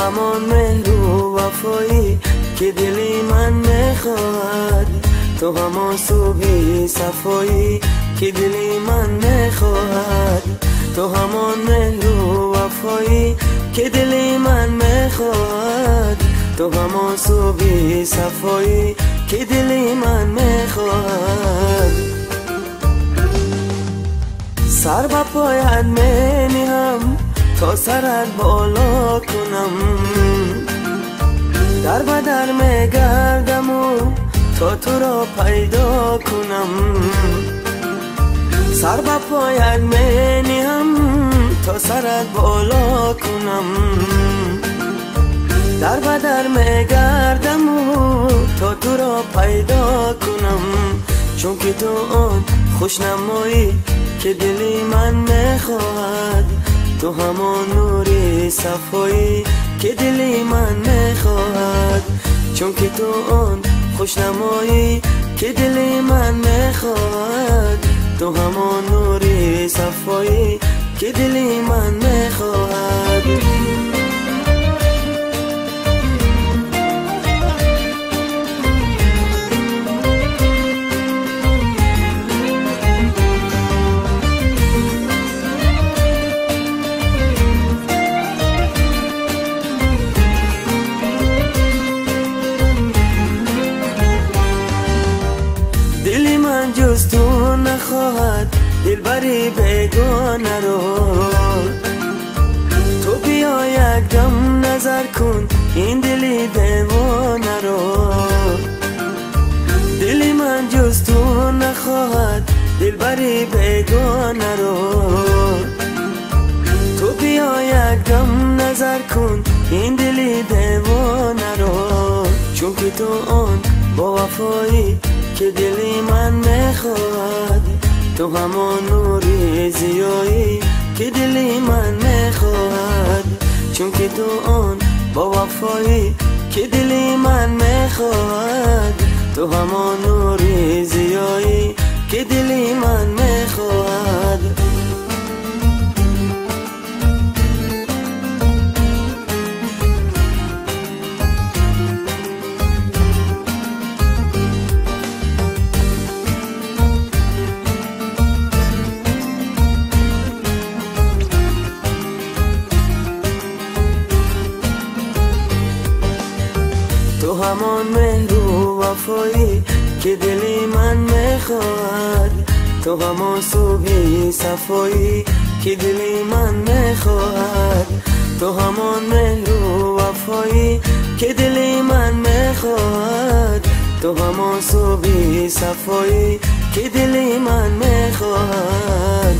همان مهر و وفایی که دلی من میخواهد، تو همان صبحی صفایی که دلی من میخواهد، تو همان مهر و وفایی که دلی من میخواهد، تو همان صبحی صفایی که دلی من میخواهد. سر به پایت مینهم تا سرت بالا کنم، در به در میگردم و تا تو را پیدا کنم. سر به پایت مینهم تا سرت بالا کنم، در به در میگردم و تا تو را پیدا کنم. چون که تو آن خوشنمایی که دلی من میخواهد، تو همان نوری صفایی که دلی من میخواهد. چون که تو آن خوشنمایی که دلی من میخواهد، تو همان نوری صفایی که دلی من میخواهد. دلی من جز تو نخواهد دلبری بیگانه رو، تو بیا یک دم نظر کن این دلی دیوانه رو. دلی من جز تو نخواهد دلبری بیگانه رو، تو بیا یک دم نظر کن این دلی دیوانه رو. چون که تو آن با وفایی که دلی من میخواهد، تو همان نوری ضیایی که دلی من میخواهد. چون که تو آن با وفایی که دلی من میخواهد، تو همان نوری ضیایی که دلی من میخواهد. تو همان مهر و وفایی که دلی من میخواهد، تو همان صبحی صفایی که دلی من میخواهد، تو همان مهر و وفایی که دلی من میخواهد، تو همان صبحی صفایی که دلی من میخواهد.